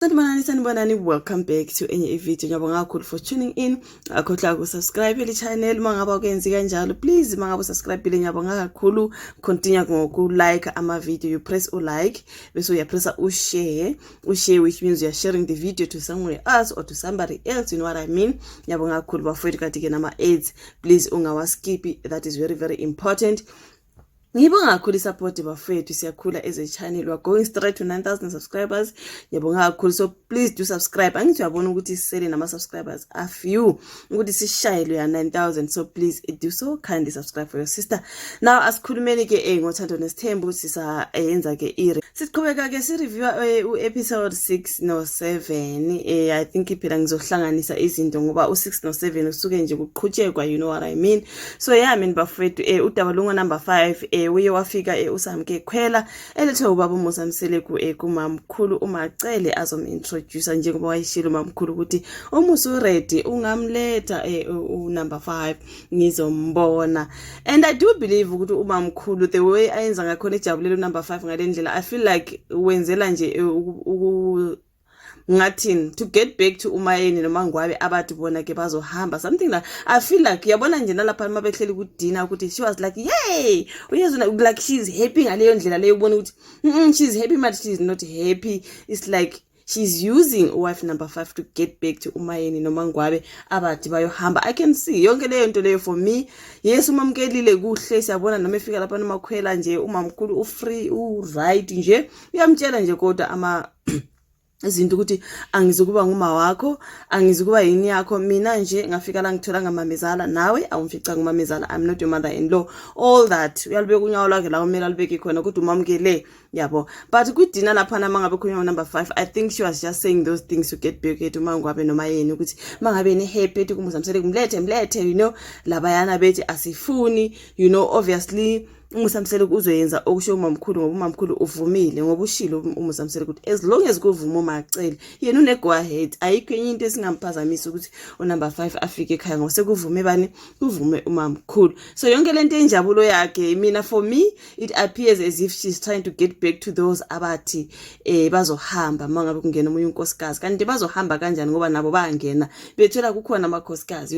Sanibonani, sanibonani, welcome back to enye ivideo. Ngiyabonga kakhulu for tuning in. Akhohlwa ukusubscribe le channel uma ngabe awukenzi kanjalo. Please, uma ngabe usubscribe, ngiyabonga kakhulu. Continue ngoku like ama video. You press u like bese uyapressa u share, u share, which means you are sharing the video to somewhere else or to somebody else, you know what I mean. Ngiyabonga kakhulu, bafowethu. Kanti ke nama ads, please ungawaskip. That is very, very important. Ngibonga kakhulu isupport, bafethu. Siyakhula as a channel. We are going straight to 9000 subscribers. Ngiyabonga kakhulu, so please do subscribe. Angithi uyabona ukuthi sisele nama subscribers a few ukuthi sishayelwe ya 9000, so please do so kindly subscribe for your sister. Now asikhulumeni ke ngoThando Nesithembu. Sisa yenza ke ire siqhubeka ke si review u-episode 6 no 7. I think phela ngizohlanganisa izinto ngoba u6 no 7 usuke nje kuqhutshekwa, you know what I mean. So yeah, mina bafethu, udaba lungo number 5, uye wafika uSamke Khwela elethwe ubaba uMusa Mseleku kumamkhulu uMacele azomintroduce, njengoba wayishilo umamkhulu ukuthi uMusa uready, ungamletha u number 5 ngizombona. And I do believe ukuthi umamkhulu, the way ayenza ngakhona, ejabulele number 5 ngalendlela, I feel like wenzela nje ngathini, to get back to uMayeni noma Ngwabe abathi bona ke bazohamba, something like. I feel like yabona nje nalapha uma behleli kudina ukuthi she was like, "Yay!" Uyezwa, like she's happy ngaleyo ndlela leyo, ubona ukuthi she's happy but she's not happy. It's like she's using wife number 5 to get back to uMayeni noma Ngwabe abathi bayohamba. I can see yonke leyo nto leyo. For me, yes, umamkelile kuhle. Siyabona noma efika lapha noMakhwela nje, umamkhulu u-free, u-right nje, uyamtshela nje kodwa ama izinto ukuthi angizukuba nguma wakho, angizukuba yini yakho. Mina nje ngafika la ngithola ngamamezala, nawe awumfica ngumamezala. I'm not your mother in law, all that. Uyalubeka unyawo lwakhe la kumele alubeke khona kodwa umamukele, yabo. But kwidina laphana uma ngabe khulunywa number 5, I think she was just saying those things to get back at uma ngabe noma yena, ukuthi mangabe ni happy ethi kuMusa Mseleku, mlethe, mlethe, labayana bethi asifuni. Obviously uMusa Mseleku uzoyenza okusho umamkhulu ngoba umamkhulu uvumile, ngoba ushilo uMusa Mseleku ukuthi as long as kuvuma uMacele, yena une go ahead. Ayikho enye into esingamphazamisa ukuthi unumber 5 afike ekhaya ngoba sekuvume bani? Kuvume umamkhulu. So yonke lento enjabulo yakhe, mina for me it appears as if she's trying to get back to those abathi bazohamba mangabe kungena omunye unkosikazi. Kanti bazohamba kanjani ngoba nabo bayangena bethola kukhona amakhosikazi?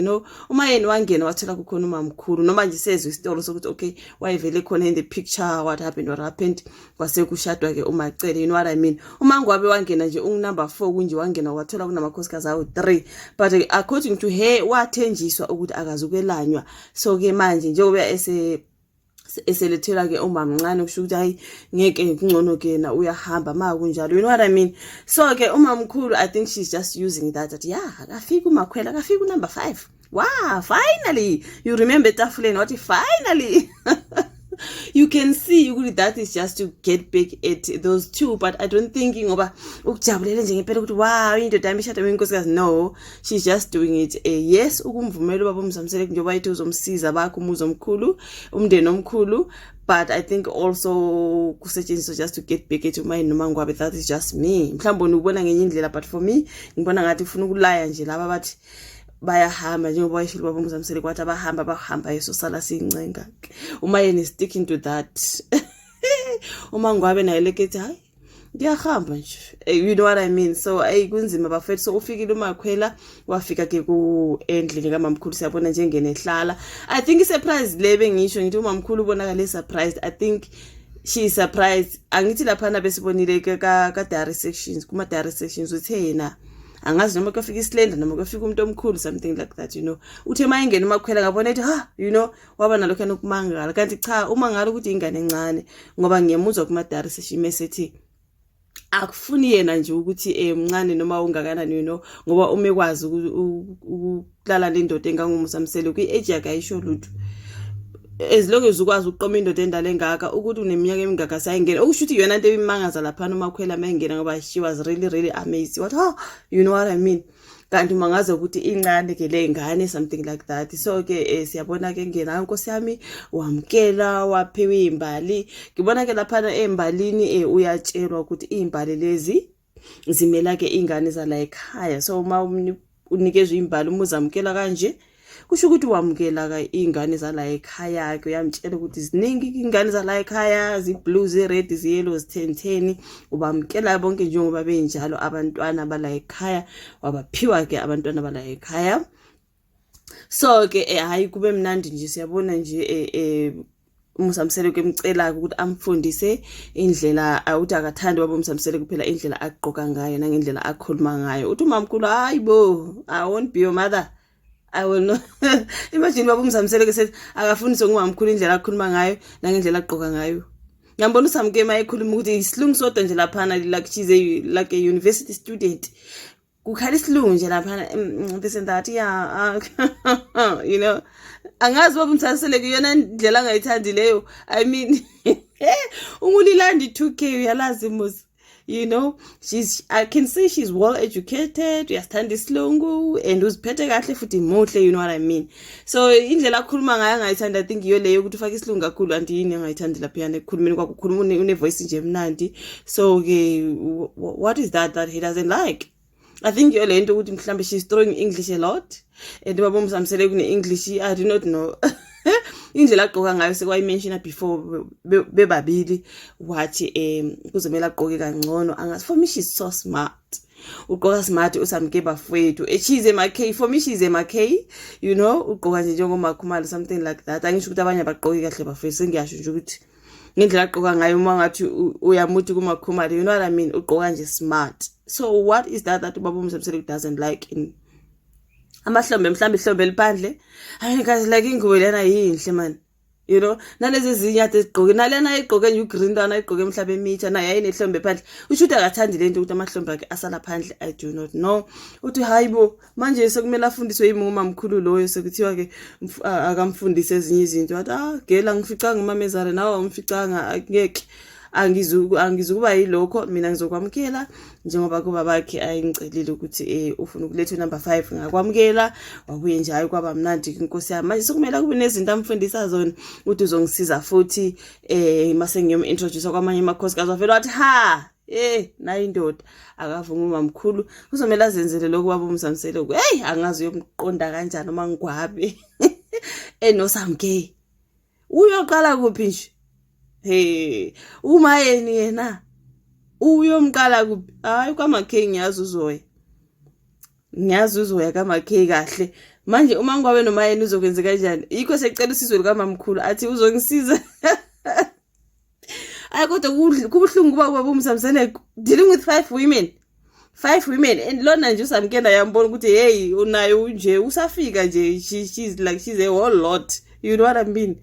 Uma yena wangena wathola kukhona umamkhulu, noma nje sezwe isitolo sokuthi okay, wayevele khona in the picture, what happened, what happened, kwase kushadwa ke uMacele, you know what I mean. Uma Ngwabe wangena nje ungunumber 4 kunje, wangena wathola kunamakhosikazi awu 3, but according to her wathenjiswa ukuthi akazukwelanywa. So ke manje njengoba ese eselethela ke umamncane, kusho ukuthi hayi, ngeke, kungcono ke na uyahamba ma kunjalo, you know what I mean. So ke umamkhulu, I think she's just using that yeah, akafika uMakhwela, akafika unumber 5. Wow, finally! You remember etafuleni wathi finally. You can see ukuthi that is just to get back at those two, but I don't think ngoba ukujabulele nje ngempela ukuthi wow, indoda yami ishada inkosikazi. No, she's just doing it, yes, ukumvumela ubaba uMusa Mseleku njengoba ethi uzomsiza bakho umuzi omkhulu, umndeni omkhulu, but I think also kusetshenziswa just to get back at uMayeni noma Ngwabe. That is just me. Mhlawumbe ubona ngenye indlela, but for me ngibona ngathi ufuna ukulaya nje laba bathi bayahamba, njengoba wayeshilo ubaba uMusa Mseleku kwathi abahamba bahamba, yesosala siyincenga. Uma yena sticking to that, uma Ngwabe naye lekethi hayi, ngiyahamba nje, you know what I mean. So ayi, kunzima bafethu. So ufikile uMakhwela, wafika ke ku endlini kamamkhulu. Siyabona njengene ehlala. I think i-surprise le bengisho ngithi umamkhulu ubonakale surprised. I think she is surprised. Angithi laphana besibonile ke ka diary sections, kuma diary sections, uthe yena angazi noma kuyofika isilenda noma kuyofika umuntu omkhulu, something like that. Uthe uma ingena uMakhwela ngabona ethi ha, waba nalokho nokumangala, kanti cha, uma ngalo ukuthi ingane encane, ngoba ngiyemuzwa kuma diary session mesethi akufuni yena nje ukuthi mncane noma ungakanani, ngoba uma ekwazi ukulala le ndoda engangoMusa Mseleku kwi-age yakhe, ayisho lutho. As long as ukwazi ukuqoma indoda endala engaka, ukuthi uneminyaka emingaka sayingena, okusho ukuthi iyona nto ebimangaza laphana uMakhwela uma engena, ngoba she was really, really amazed, what, oh, you know what I mean. Kanti mangaze ukuthi incane ke le ngane, something like that. So ke siyabona ke ngena, nkosi yami, wamkela, waphiwa izimbali. Ngibona ke laphana embalini uyatshelwa ukuthi izimbali lezi zimela ke ingane zala ekhaya. So uma unikezwe imbali, uma uzamukela kanje. Kusho ukuthi wamukela-ke iy'ngane zala ekhaya-ke, uyamtshela ukuthi ziningi iy'ngane zala ekhaya, zi-blue, zi-red, zi-yellow, zitheni-theni. Ubamukela bonke njengoba benjalo abantwana bala ekhaya, wabaphiwa-ke abantwana bala ekhaya. So-ke hhayi kube mnandi nje, siyabona nje uMusa Mseleku emcela-ke ukuthi amfundise indlela, uthi akathandi baba uMusa Mseleku kuphela indlela agqoka ngayo nangendlela akhuluma ngayo. Uthi umamkhulu, hayi bo, I won't be your mother. I will not. Imagine baba uMusa Mseleku sethi akafundiswe ngumamkhulu indlela akhuluma ngayo nangendlela agqoka ngayo. Ngiyambona uSamke uma ekhuluma ukuthi isilungu sodwa nje laphana, like she's a like a university student. Kukhala isilungu nje laphana, this and that, yeah, angazi baba uMusa Mseleku iyona ndlela angayithandi leyo. I mean, ungulilandi 2K uyalazi mos. She's I can see she's well educated, uyasithanda isilungu and uziphethe kahle futhi muhle, you know what I mean? So indlela akhuluma ngayo angayithanda, I think iyo leyo ukuthi ufake isilungu kakhulu, anti yini angayithandi laphiyana ekukhulumeni kwakho, ukhuluma une voice nje emnandi. So ke what is that that he doesn't like? I think iyo lento ukuthi mhlambe she's throwing English a lot and baba uMusa Mseleku kune-English, I do not know. Indlela agqoka ngayo sekwayi-mentiona before bebabili, wathi kuzomela agqoke kangcono. Angazi, for me she's so smart. Ugqoka smart uSamke bafowethu. She's a MK, for me she's a MK, ugqoka nje njengoMakhumalo, something like that. Angisho ukuthi abanye abagqoki kahle bafowethu, sengiyasho nje ukuthi ngendlela agqoka ngayo uma ngathi uyamuthi kuMakhumalo, you know what I mean? Ugqoka nje smart. So what is that that ubaba uMusa Mseleku doesn't like in amahlombe, mhlawumbe ihlombe eliphandle? I mean, guys, like ingubo lena yinhle man, nalezi ezinye ade zigqoke, nalena ayigqoke nje ugreen lana ayigqoke mhlawumbe emitha naye ayinehlombe phandle. Usho ukuthi akathandi lento ukuthi amahlombe akhe asala phandle. I do not know. Uthi hayi bo, manje sekumele afundiswe yimi ngumamkhulu loyo, sekuthiwa-ke akamfundise ezinye izinto. Wathi, ah girl, angificanga umamezala nawe, awumficanga, angeke angizukuba yilokho mina, ngizokwamukela njengoba kuba bakhe ayingicelile ukuthi ufuna ukuletha number 5, ngakwamukela. Wabuye nje, hayi kwaba mnandi inkosi yami. Manje sekumele kube nezinto amfundisa zona, uthi uzongisiza futhi mase ngiyom-introduce kwamanye amakhosikazi. Wavele wathi ha, nayi indoda, akavuma umamkhulu, kuzomele azenzele lokhu baba uMusa Mseleku. Hey, angazi uyomqonda kanjani uma ngigwabe enoSamke, uyoqala kuphi nje? Hey, uma yeni yena uyomqala kuphi? Hayi, kwaMakhe ngiyazi uzoya, ngiyazi uzoya kaMakhe kahle. Manje uma ngwabe noma yena uzokwenza kanjani? Yikho secela usizo lukamamkhulu, athi uzongisiza. Ayi kodwa kubuhlungu kuba ubaba uMusa Mseleku dealing with five women, five women, and lona nje uSamkena yambona ukuthi hey, unayo nje usafika nje, she's like she's a whole lot, you know what I mean?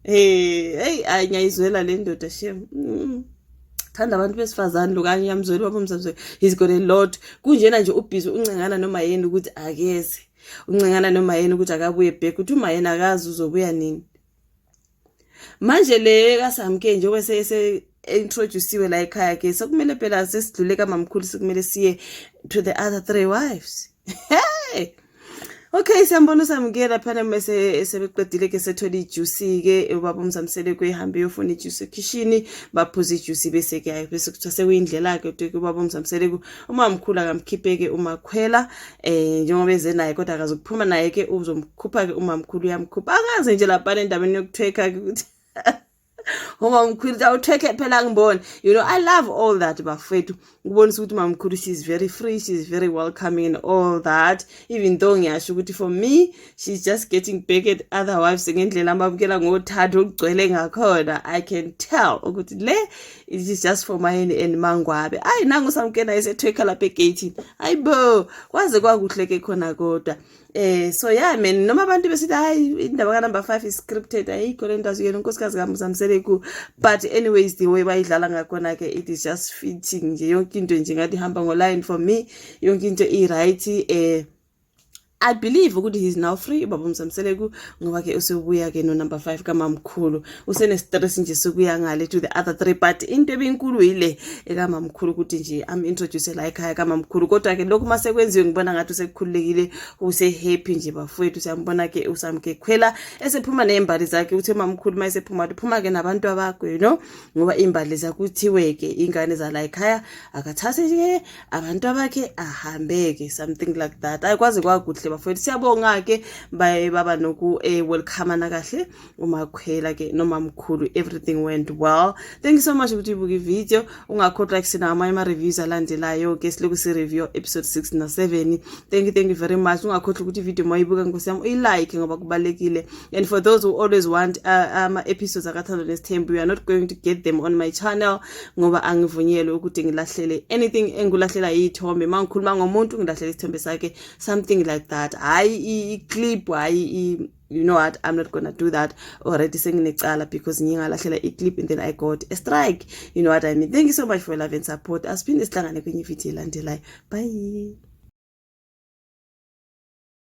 Hey hey, ayi ngiyayizwela le ndoda shem. Thanda abantu besifazane lo kanye, yamzwela ubaba uMusa Mseleku, he's got a lot. Kunjena nje ubhizi uncengana noma yena ukuthi akeze, uncengana noma yena ukuthi akabuye back, uthi uma yena akazi uzobuya nini. Manje le kaSamke njengoba se introduciwe la ekhaya ke, sekumele phela sesidlule kamamkhulu, sekumele siye to the other three wives. Hey, okay, siyambona uSamke laphana mase sebeqedile ke, sethola ijuice ke ubaba uMusa Mseleku, ehambe uyofuna ijuice ekhishini, baphuza ijuice, bese ke bese kuthiwa sekuyindlela ke ukuthi ubaba uMusa Mseleku umamkhulu akamkhiphe ke uMakhwela njengoba eze naye, kodwa akazokuphuma naye ke, uzomkhupha ke umamkhulu, uyamkhupha. Angazi nje lapha endabeni yokuthweka ke ukuthi umamkhulu awuthwekhe phela, ngibona, I love all that bafethu, ukubonisa ukuthi mamkhulu she's very free, she's very welcoming and all that, even though ngiyasho ukuthi for me she's just getting back at other wives ngendlela amabukela ngothando olugcwele ngakhona. I can tell ukuthi le it is just for Mayeni and Mangwabe. Ayi, nangu Samkena esethwekha lapha egate, ayibo, kwaze kwakuhle ke khona kodwa. So yeah man, noma abantu besithi hayi indaba ka number 5 is scripted, ayikho le nto, azuyena unkosikazi kaMusa Mseleku, but anyways the way bayidlala ngakhona ke, it is just fitting nje, yonke into nje ngathi ihamba ngo-line. For me yonke into i-right. I believe ukuthi he's now free ubaba uMusa Mseleku, ngoba ke usebuya ke no number 5 kamamkhulu, usene stress nje sokuya ngale to the other three, but into ebinkulu yile ekamamkhulu ukuthi nje am introduce la ekhaya kamamkhulu. Kodwa ke lokhu mase kwenziwe ngibona ngathi usekukhululekile, use happy nje bafowethu. Siyambona ke uSamke khwela esephuma nembali zakhe, uthe mamkhulu mayesephuma uphuma ke nabantu abakho, ngoba imbali zakuthiwe ke ingane zala ekhaya, akathathe ke abantu abakhe ahambeke, something like that. Ayikwazi kwakuhle. kahle bafowethu. Siyabonga ke, baye baba noku welcome na kahle uMakhwela ke nomamkhulu. Everything went well. Thank you so much ukuthi uyibuke ivideo. Ungakhohlwa kusina amanye ama-reviews alandelayo ke, silokhu si-review episode 6 na-7. Thank you, thank you very much. Ungakhohlwa ukuthi ivideo uma uyibuka, nkosi yami, uyilike ngoba kubalulekile. And for those who always want ama-episodes akaThando Nesithembu, you are not going to get them on my channel ngoba angivunyelwe ukuthi ngilahlele anything. Engulahlela iy'thombe, uma ngikhuluma ngomuntu ngilahlela isithombe sakhe, something like that, hhayi i-clip, hhayi. You know what, I'm not gonna do that. Already senginecala because ngingalahlela i-clip and then I got a strike, you know what I mean. Thank you so much for your love and support. Asiphinde sihlangane kwenye ividiyo elandelayo. Bye.